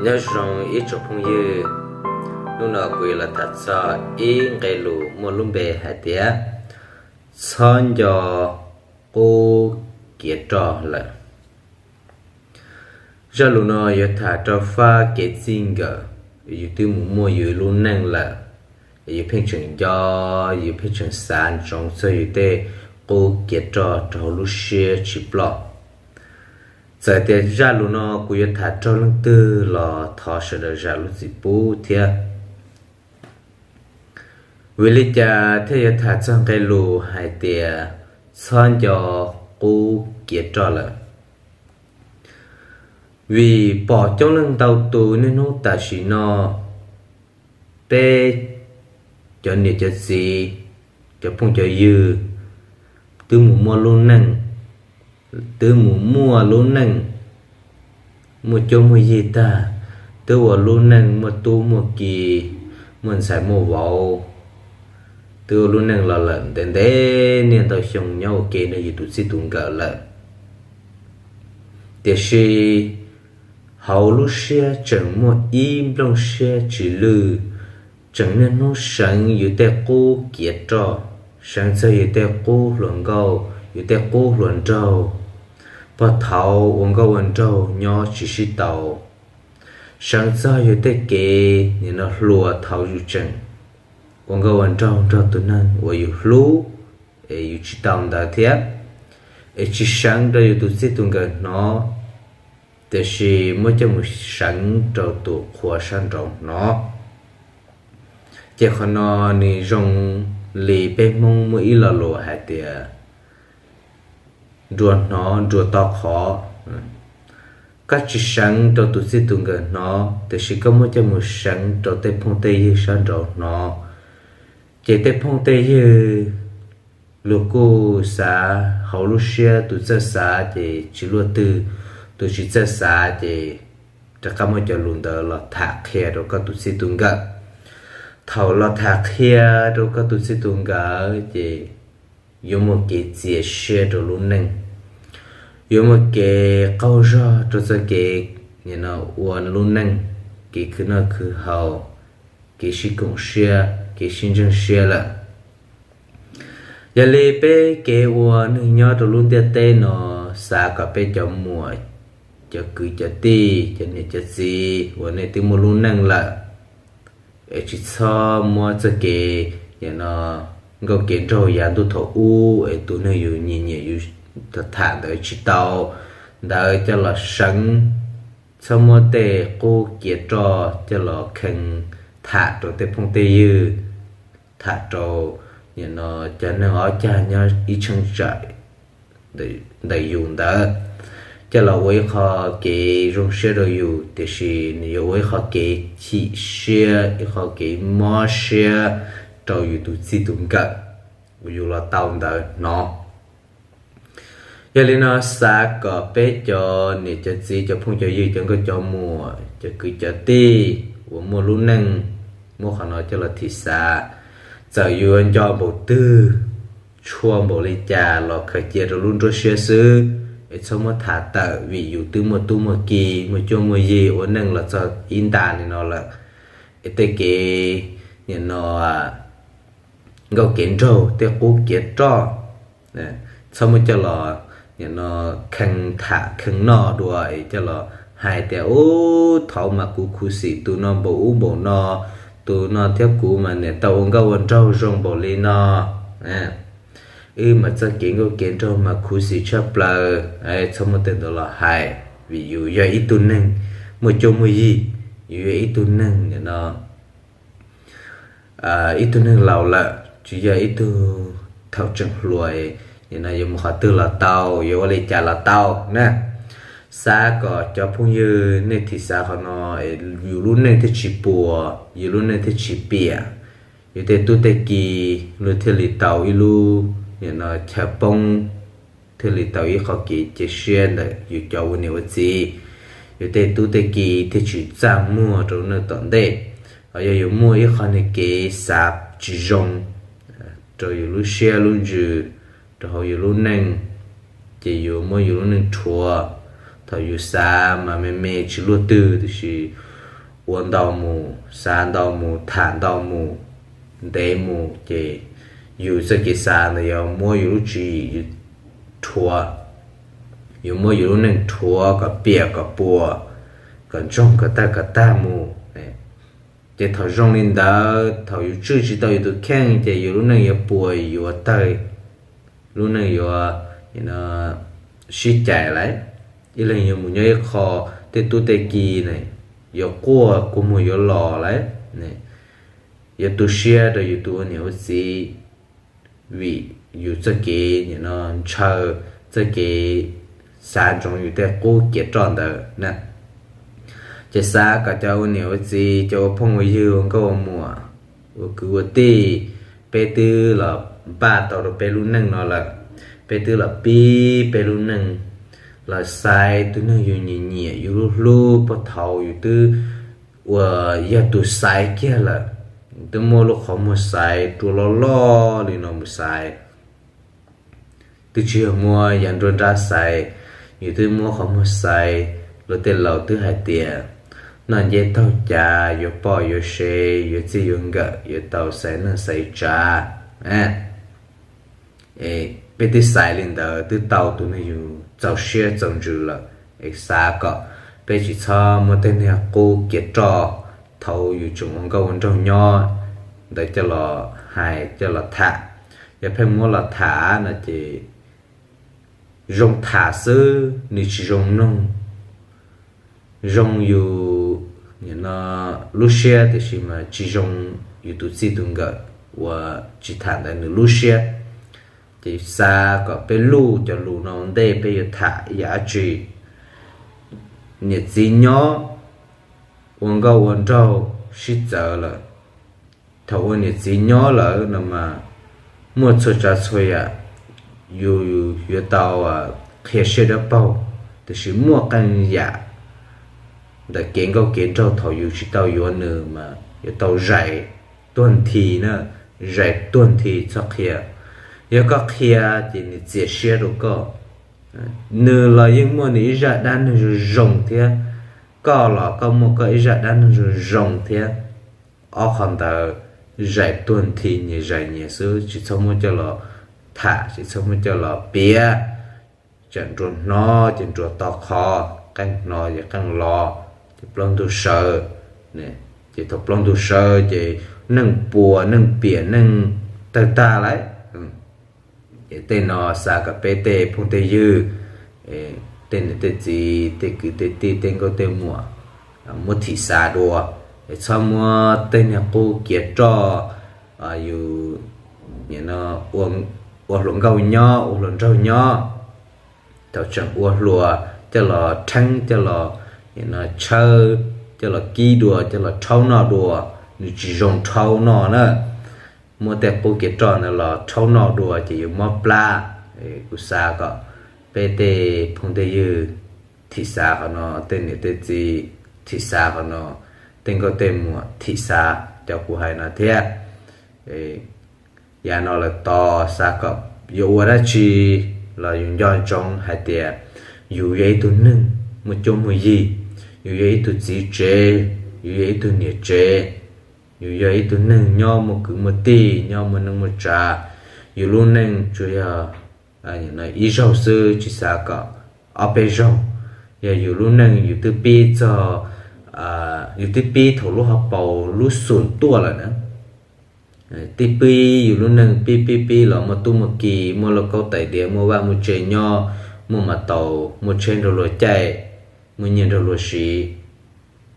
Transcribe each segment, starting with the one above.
Nyob zoo ib tsoom phooj ywg, hnub no kuv yuav los tham txog ib nqe lus muaj lub npe hais tias txhob nco qub kiav roj lawm. Zaj lus no yuav tham rau fab kev txij nkawm, yus twb mus muaj yus lub neej lawm, yus pheej tseem nco, yus pheej tseem xav ntsoov txog yus tej qub kiav roj rau hauv lub siab tsis ploj. Txawm tias zaj lus no kuv yuav tham raug leej twg los thov sawv daws zam lub txim pub thiab. Vim li cas thiaj yuav tham txog nqe lus hais tias txhob nco qub kiav roj lawm? Vim pom coob leej ntau tus niaj hnub tam sim no, peb cov niam cov txiv, cov phooj cov ywg, twb mus muaj lub neej, twb mus muaj lub neej, muaj cuab muaj yig tag, twb ua lub neej muaj tub muaj ki, muaj ntxhais muaj vauv, twb ua lub neej los lawm ntev ntev niaj ntau xyoo nyob ua ke nrog yus tus txij tus nkawm lawm. Tiam sis hauv lub siab tseem muaj ib nplooj siab tsis lwj, tseem niaj hnub seev yus tej qub kiav roj, seev txog yus tej qub hluas nkauj, yus tej qub hluas nraug, pog thaud ua nkauj ua nraug nyob tsis sib tau, seev txog yus tej kev nim no hluas thaud yus tseem ua nkauj ua nraug nrog tus neeg uas yus hlub es yus tsis tau ntawd thiab, es tsis seev rau yus tus txij tus nkawm hnov, tiam sis muab coj mus seev rau tus qhua sab nraud hnov. Ces qhov no nws zoo li peb Hmoob muaj ib lo lus hais tias nruas hnov nruas to qhov. Koj tsis seev rau tus txij tus nkawm hnov, tiam sis koj muab coj mus seev rau tej phooj tej ywg sab nraud hnov, ces tej phooj tej ywg luag kuj xav hauv lub siab, tus txawj xav ces tsis luaj twg, tus tsis txawj xav ces rov qab muab cov lus ntawd los tham qhia rau koj tus txij tus nkawm. Thaum los tham qhia rau koj tus txij tus nkawm ces yuav muaj kev txias siab rau lub neej, yuav muaj kev qaug zog rau txoj kev nim no ua lub neej, kev khwv noj khwv haus, kev sib koom siab, kev sib ntseeg siab lawm. Yog li peb kev ua neeg nyob rau lub ntiaj teb no, xav kom peb cov muam, cov kwv cov tij, cov niam cov txiv uas nej twb muaj lub neej lawm, es tsis txhob muab txoj kev nim no nkauj kev nraug yav ntuj thaum ub es tus neeg yus nyiam nyiam yus tham ntawd tsis tau ntawd coj los seev, txhob muab tej qub kiav roj coj los kheev tham rau tej phooj tej ywg, tham rau nim no cov neeg ob cag nyob ib cheeb tsam ntawm yus ntawd, coj los ua ib qho kev zoo siab rau yus, tiam sis nws yuav ua ib qho kev chim siab, ib qho kev mob siab rau yus tus txij tus nkawm uas yus los tau ntawd hnov. Yog li no xav kom peb cov niam cov txiv, cov phooj cov ywg, cov nkauj cov muam, cov kwv cov tij uas muaj lub neej, muab qhov no coj los thim xav. Txawm yuav nco npaum twg, tshua npaum li cas los khaws cia rau lub nruab siab xwb, es txhob muab tham tawm, vim yus twb muaj tub muaj ki, muaj cuab muaj yig ua neej los txog ib nta li no lawm, es tej kev nim no nkauj kev nraug, tej qub kiav roj, txhob muab coj los nim no kheev tham kheev noj dua es coj los hais tias, ub, thaud mas kuv khuv xim tus no npaum ub npaum no, tus no thiab kuv mas niam tau ua nkauj ua nraug zoo npaum li no, wb mas txoj kev nkauj kev nraug mas khuv xim tshaj plaws. Txhob muab tej ntawd los hais, vim yus yog ib tug neeg muaj cuab muaj yig, yus yog ib tug neeg nim no ib tug neeg laus lawm, tsis yog ib tug thaum tseem hluas, nim no yuav mus qhov twg los tau, yuav ua li cas los tau na. Xav kom cov phooj ywg nej thim xav qhov no, yus lub neej thiaj tsis puas, yus lub neej thiaj tsis piam, yus tej tub tej ki luag thiaj li tau ib lub nim no chaw poob, thiaj li tau ib qho kev cia siab ntawm yus cov ua niam ua txiv, yus tej tub tej ki thiaj tsis txaj muag rau neej tom ntej. Ho yog yus muaj ib qho niag kev xav tsis zoo rau yus lub siab lub ntsws, rau hauv yus lub neej, ces yus muab yus lub neej rhuav, Thaum yus xav mas me me tsis luaj twg, tiam sis ua ntau mus, xav ntau mus, tham ntau mus, ntev mus ces yus txoj kev xav ntawd yuav muab yus lub tswv yim rhuav, yuav muab yus lub neej rhuav kom piam kom puas, kom ntsoog kom tag kom tag mus. Ces thaum zoo li ntawd, thaum yus tswj tsis tau yus tus kheej ces yus lub neej yuav puas yuav tawg, lub neej yuav sib cais lawm. Ib leeg yuav mus nyob ib qho, tej tub tej ki ne, yuav quaj kua muag yuav los lawm, yuav tu siab rau yus tus ua niam ua txiv, vim yus txoj kev nim no ntshaw, txoj kev xav ntsoov yus tej qub kev roj ntawd na. Ces xav kom cov ua niam ua txiv, cov ua phooj ua ywg, ua nkauj ua muam, ua kwv ua tij, peb twb los npaj tau rau peb lub neej no lawm. Peb twb los pib peb lub neej, los xaiv tus neeg yus nyiam nyiam, yus hlub hlub, puag thaum yus twb uas yog tus xaiv kiag lawm, twb muab lub qhov muag xaiv rua loj loj li no mus xaiv. Twb tsis yog muab yav nruab nrab xaiv, yus twb muab qhov muag xaiv. Luag tej laus twb hais tias noj nceb taug cav yuav poj yuav sev, yuav txij yuav nkawm, yuav tau xaiv neej xaiv tsav. Peb twb xaiv li ntawd, twb tau tus neeg yus txaus siab txaus ntsws lawm, es xav kom peb tsis txhob muab tej niag qub kev roj thaum yus tseem ua nkauj ua nraug nyob ntawd coj los hais coj los tham. Yog pheej muab los tham no ces zoo tham xwb, nws tsis zoo mloog. Zoo yus lub siab, tiam sis mas tsis zoo yus tus txij tus nkawm uas tsis tham ntawd nws lub siab. Ces xav kom peb luj cov lus no ua ntej peb yuav tham ib yam dab tsi. Niam txiv nyob, ua nkauj ua nraug sib txawv lawm. Thaum ua niam txiv nyob lawm no mas muaj txhua tsav txhua yam yus yuav tau qhia siab dawb paug, tiam sis muaj qee yam ntawm kev nkauj kev nraug thaum yus tsis tau yuav nws mas yuav tau zais tuag nthi na, zais tuag nthi txhob qhia. Yog koj qhia ces nws txias siab rau koj. Nws los yeej muaj nws ib zaj dab neeg zoo zoo thiab, koj los koj muaj koj ib zaj dab neeg zoo zoo thiab. Ob qho ntawd zais tuag nthi nyias zais nyias xwb, tsis txhob muab coj los tham, tsis txhob muab coj los piav. Tsam nruas hnov ces nruas to qhov, qeej hnov ces qeej los, ces plaub ntug sawv. Ces thaum plaub ntug sawv ces neej puas neej piam neej tawg tag lawm. Ces tej no xav kom peb tej phooj tej ywg, tej niam tej txiv, tej kwv tej tij, tej nkauj tej muam muab thim xav dua, es txhob muab tej niag qub kev roj yus ua hluas nkauj nyob, ua hluas nraug nyob. Thaum tseem ua hluas coj los rheeb, coj los tshawb, coj los kib dua, coj los rhaub noj dua, nws tsis zoo rhaub noj na. Muab tej qub kev roj ntawd los rhaub noj dua ces yuav mob plab. Kuv xav kom peb tej phooj tej ywg thim xav qhov no, tej niam tej txiv thim xav qhov no, tej nkauj tej muam thim xav cov kuv hais no thiab. Yav no lawm tos xav kom yuav ua dab tsi los yus nco ntsoov hais tias yus yog ib tug neeg muaj cuab muaj yig, yus yog ib tug txiv tsev, yus yog ib tug niam tsev, yus yog ib tug neeg nyob muaj kwv muaj tij, nyob muaj neej muaj tsav. Yus lub neej tsuas yog ib zaug xwb, tsis xav kom ob peb zaug. Yog yus lub neej yus twb pib txog, yus twb pib thaum lub hauv paus lub xum tuaj lawm na, twb pib yus lub neej pib pib pib los muaj tub muaj ki, muaj lauj kaub tais diav, muaj vaj muaj tse nyob, muaj mas taus, muaj tsheb nrog luag caij, muaj nyiaj nrog luag siv.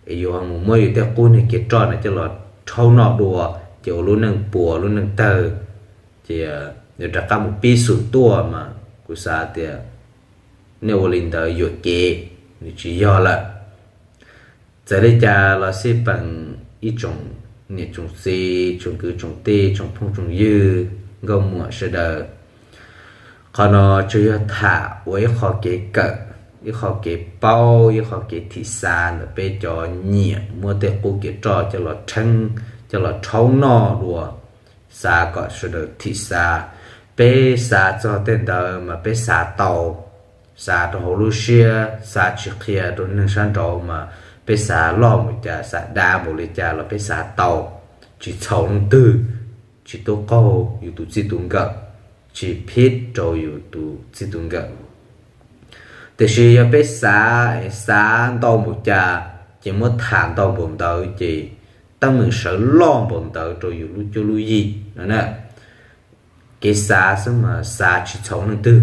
Es yus ho mus muab yus tej qub niag kev roj no coj los rhaub noj dua, ces ua lub neej puas lub neej tawg, ces yuav rov qab mus pib xum tuaj mas kuv xav tias nej ua li ntawd yuam kev, nws tsis yog lawm. Txawm li cas los xij peem ib tsoom niam tsoom txiv, tsoom kwv tsoom tij, tsoom phooj tsoom ywg, nkauj muam sawv daws, qhov no tsuas yog tham ua ib qho kev kawm, ib qho kev paub, ib qho kev thim xav ntawm peb cov nyiam muab tej qub kev roj coj los rheeb, coj los rhaub noj dua. Xav kom sawv daws thim xav. Peb xav txog tej ntawd mas peb xav tau, xav rau hauv lub siab, xav tsis qhia rau neeg sab nraud mas peb xav loj npaum cas, xav dav npaum li cas los peb xav tau, tsis txhaum leej twg, tsis tub qaug yus tus txij tus nkawm, tsis phiv rau yus tus txij tus nkawm. Tiam sis yog peb xav, xav ntau npaum cas, ces muab tham ntau npaum ntawd ces teeb meem sawv loj npaum ntawd rau yus lub cuab lub yig no na. Kev xav xwb mas xav tsis txhaum leej twg,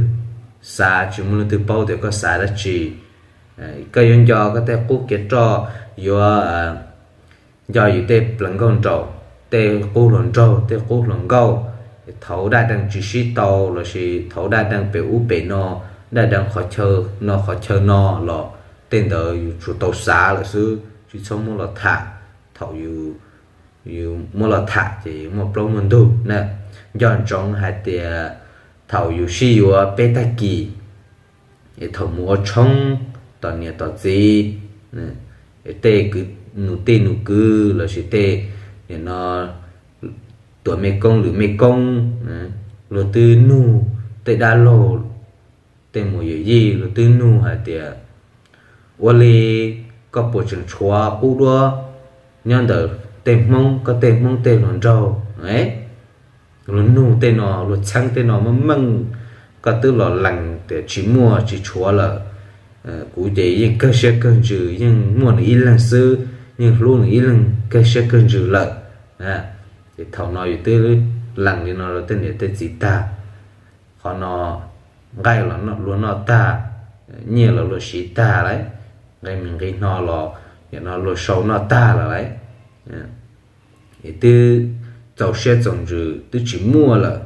xav tsis muaj leej twg paub tias koj xav dab tsi. Koj yuav nco koj tej qub kev roj, yuav nco yus tej plees nkauj nraug, tej qub hluas nraug, tej qub hluas nkauj, thaum daj dee tsis sib tau lossis thaum daj dee pem ub pem no, daj dee qhov chaw no qhov chaw no los tej ntawd yus tsuas tau xav lawm xwb, tsis txhob muab los tham. Thaum yus muab los tham ces muaj plaub muaj ntug na. Nco ntsoov hais tias thaum yus sib yuav peb tag kis, es thaum mus ua tshoob tom niam tom txiv, tej nus tij nus kwv lossis tej, nim no, tuam mej koob lwm mej koob, luag twb nug, tej dab laug, tej muam yawm yij luag twb nug hais tias, ua li koj puas tseem tshuav qub duab nyob ntawm tej hmoob, koj tej hmoob tej hluas nraug? Luag nug tej no, luag txheeb tej no meej meej, koj twb los lees tias tsis muaj tsis tshuav lawm. Kuv ces yeej kawg siab kawg ntsws, yeej muaj nws ib leeg xwb, yeej hlub nws ib leeg kawg siab kawg ntsws lawm. Ces thaum no yus twb lees li no rau tej niam tej txiv tag, qhov no nqaij los luag noj tag, nyiaj los luag siv tag lawm, nqe me nqi hno los nim no luag sau noj tag lawm lawm, es twb txaus siab txaus ntsws twb tsis muaj lawm.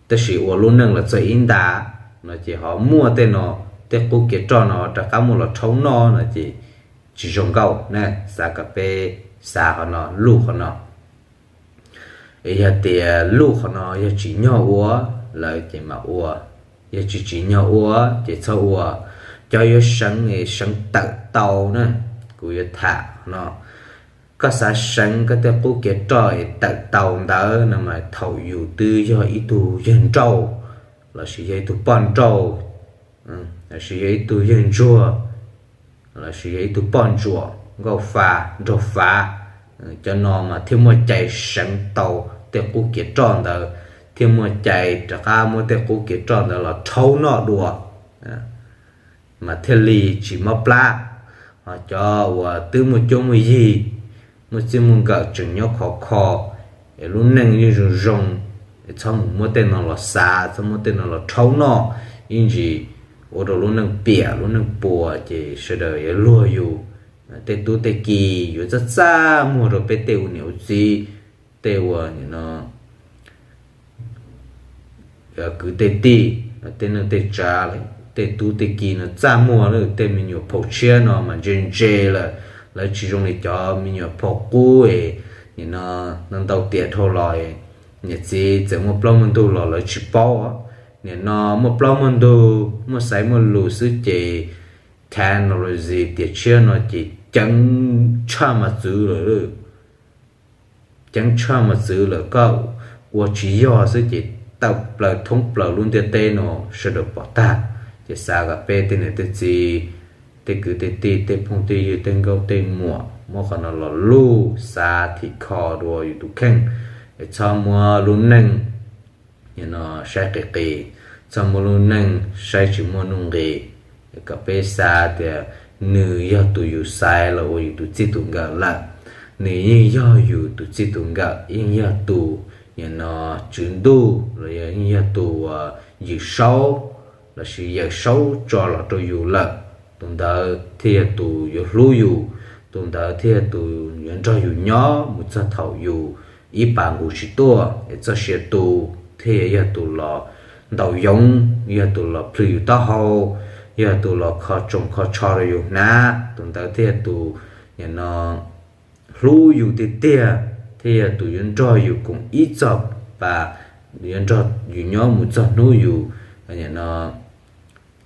Tab sis ua lub neej los txog ib nta no ces ho muaj tej no, tej qub kev roj no rov qab muaj los rhaub noj no ces tsis zoo nkauj na. Xav kom peb xav qhov no, luj qhov no. Es yog tias luj qhov no, yog tsim nyog ua lawm ces mam ua, yog tsis tsim nyog ua ces txhob ua. Cov yuav seev es seev tawm tau na, kuv yuav tham no. Koj xav seev koj tej qub kev roj es tawm tau ntawd no mas thaum yus twb yog ib tug yawg nrauj, lossis yog ib tug poj nrauj, lossis yog ib tug yawg ntsuag, lossis yog ib tug poj ntsuam nkauj fa nraug fav, cov no mas thiaj muaj cai seev tau tej qub kev roj ntawd, thiaj muaj cai rov qab muab tej qub kev roj ntawd los rhaub noj dua, mas thiaj li tsis mob plab. Ho cov uas twb muaj cuab muaj yig, muaj txij muaj nkawm tseem nyob khov kho, es lub neej yeej zoo zoo, es txhob mus muab tej no los xav, txhob muab tej no los rhaub noj, ib ntsis ua rau lub neej piam lub neej puas ces sawv daws yuav luag yus. Tej tub tej ki yuav txaj txaj muag rau peb tej ua niam ua txiv, tej ua nim no kwv tej tij, tej neej tej tsav, tej tub tej ki no txaj muag lawm, tej me nyuam phaum tshiab no mas ntse ntse lawm, lawv tsis zoo li cov me nyuam phaum qub es nim no ntau ntau tiam dhau los, niam txiv txawm muaj plaub muaj ntug los lawv tsis paub. Nim no muaj plaub muaj ntug, muaj xaiv muaj lus xwb ces technology tiam tshiab no ces ceev tshaj mas txwv lawm. Ceev tshaj mas txwv lawm, koj ua tsis yog xwb ces tawm plaws thoob plaws lub ntiaj teb no sawv daws pom tag. Ces xav kom peb tej niam tej txiv, tej kwv tej tij, tej phooj tej ywg, tej nkauj tej muam muab qhov no los luj xav thim kho dua yus tus kheej, es txhob muab lub neej no saib qis qis, txhob muab lub neej saib tsis muaj nuj nqis. Kom peb xav tias nws yog tus yus xaiv los ua yus tus txij tus nkawm lawm, nws yeej yog yus tus txij tus nkawm, yeej yog tus nim no tswv ntuj los yog yeej yog tus yawm saub lossis yawm saub tso los rau yus lawm. Tus ntawd thiaj yog tus yuav hlub yus, tus ntawd thiaj yog tus yuav nrog yus nyob mus txog thaum yus ib pas nqus tsis tuaj, es txoj sia tu thiaj yog tus los ntaus yoov, yog tus los plhws yus taub hau, yog tus los kho tsoos kho tsho rau yus hnav. Tus ntawd thiaj yog tus nim no hlub yus tiag tiag, thiaj yog tus yuav nrog yus koom ib txog pas, yuav nrog yus nyob mus txog hnub yus nim no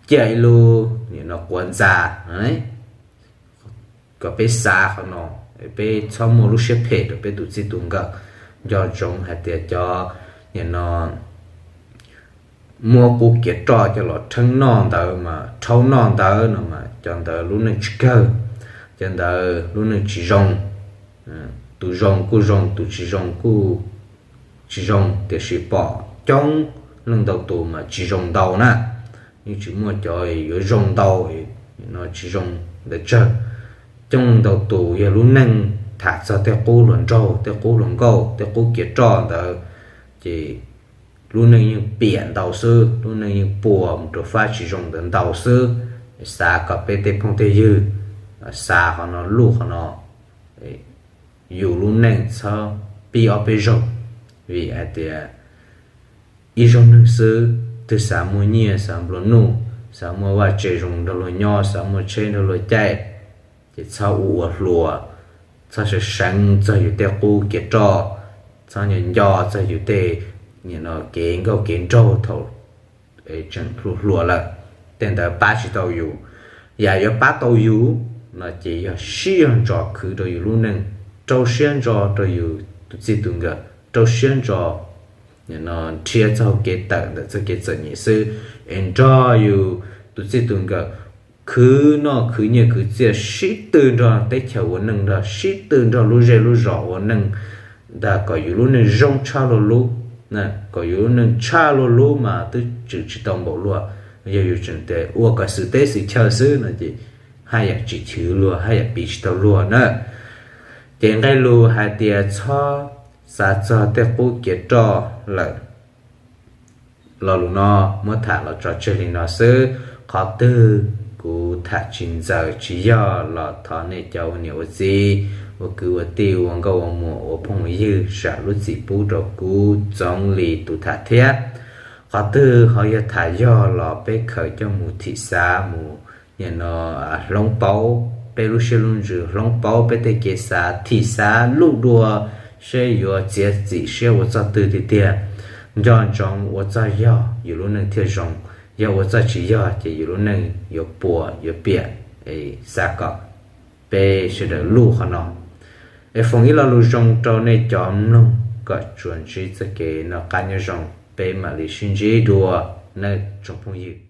ciaj ib lub nim no quav ntxa. Kom peb xav qhov no, peb txhob muaj lub siab phem rau peb tus txij tus nkawm. Nco ntsoov hais tias cov nim no muab qub kev roj coj los rheeb noj ntawd mas rhaub noj ntawd no mas cov ntawd lub neej tsis kawg, cov ntawd lub neej tsis zoo. Tus zoo kuj zoo, tus tsis zoo kuj tsis zoo, tiam sis pom coob leej ntau tus mas tsis zoo ntau na, yeej tsis muaj cov yuav zoo ntau no tsis zoo ntawd tsawg. Coob leej ntau tus yog lub neej tham txog tej qub hluas nraug, tej qub hluas nkauj, tej qub kev roj ntawd, ces lub neej yeej piam ntau xwb, lub neej yeej puas mus rau fab tsis zoo ntawd ntau xwb. Xav kom peb tej phooj tej ywg xav qhov no, luj qhov no, yus lub neej txhob pib ob peb zaug, vim hais tias ib zaug neeg xwb, twb xav muaj nyiaj, xav nplua nuj, xav muaj vaj tse zoo nrog luag nyob, xav muaj tsheb nrog luag caij, ces txhob ua ua hluas, txhob seev seev txog yus tej qub kev roj, txhob nco nco txog yus tej kev nkauj kev nraug thaum tseem hluas hluas lawm. Tej ntawd pab tsis tau yus. Yam yuav pab tau yus no ces yog siab zog ntso khwv rau yus lub neej, rau siab ntso rau yus tus txij tus nkawm, rau siab ntso nrhiav txoj hau kev tawm ntawm txoj kev txom nyem xwb, es nrog yus tus txij tus nkawm khwv noj khwv nyiaj khwv txiaj, sib tw nrog teb chaws ua neej, nrog sib tw nrog lub zej lub zos ua neej ntag, kom yus lub neej zoo tshaj luag lub. Kom yus lub neej tshaj luag lub mas twb tseem tsis tau npaum luag. Yog yus tseem tias ua kom xwm teb xwm chaw xwb no ces haj yam tsis chwv luag, haj yam piv tsis tau luag na. Ces nqe lus hais tias txhob xav txog tej qub kev roj lawm. Lo lus no muab tham los tso tseg li no xwb. Qhov twg kuv tham tsis ntxaws tsis yog los thov nej cov ua niam ua txiv, ua kwv ua tij, ua nkauj ua muam, ua phooj ua ywg zam lub txim pub rau kuv Txoov Lis tus tham thiab. Qhov twg ho yog tham yog los peb khaws coj mus thim xav mus, nim no hloov pauv peb lub siab lub ntsws, hloov pauv peb tej kev xav, thim xav luj dua seb yuav txiav txim siab ua txoj twg tiag tiag. Nco ntsoov ua txoj yog yus lub neej thiaj zoo, yog ua txoj tsis yog ces yus lub neej yuav puas yuav piam, xav kom peb sawv daws luj qhov no. Es foom ib lo lus zoo rau nej cov mloog kom tsuas ntsib txoj kev noj qab nyob zoo, peb mam li sib ntsib dua nawb tsoom phooj ywg.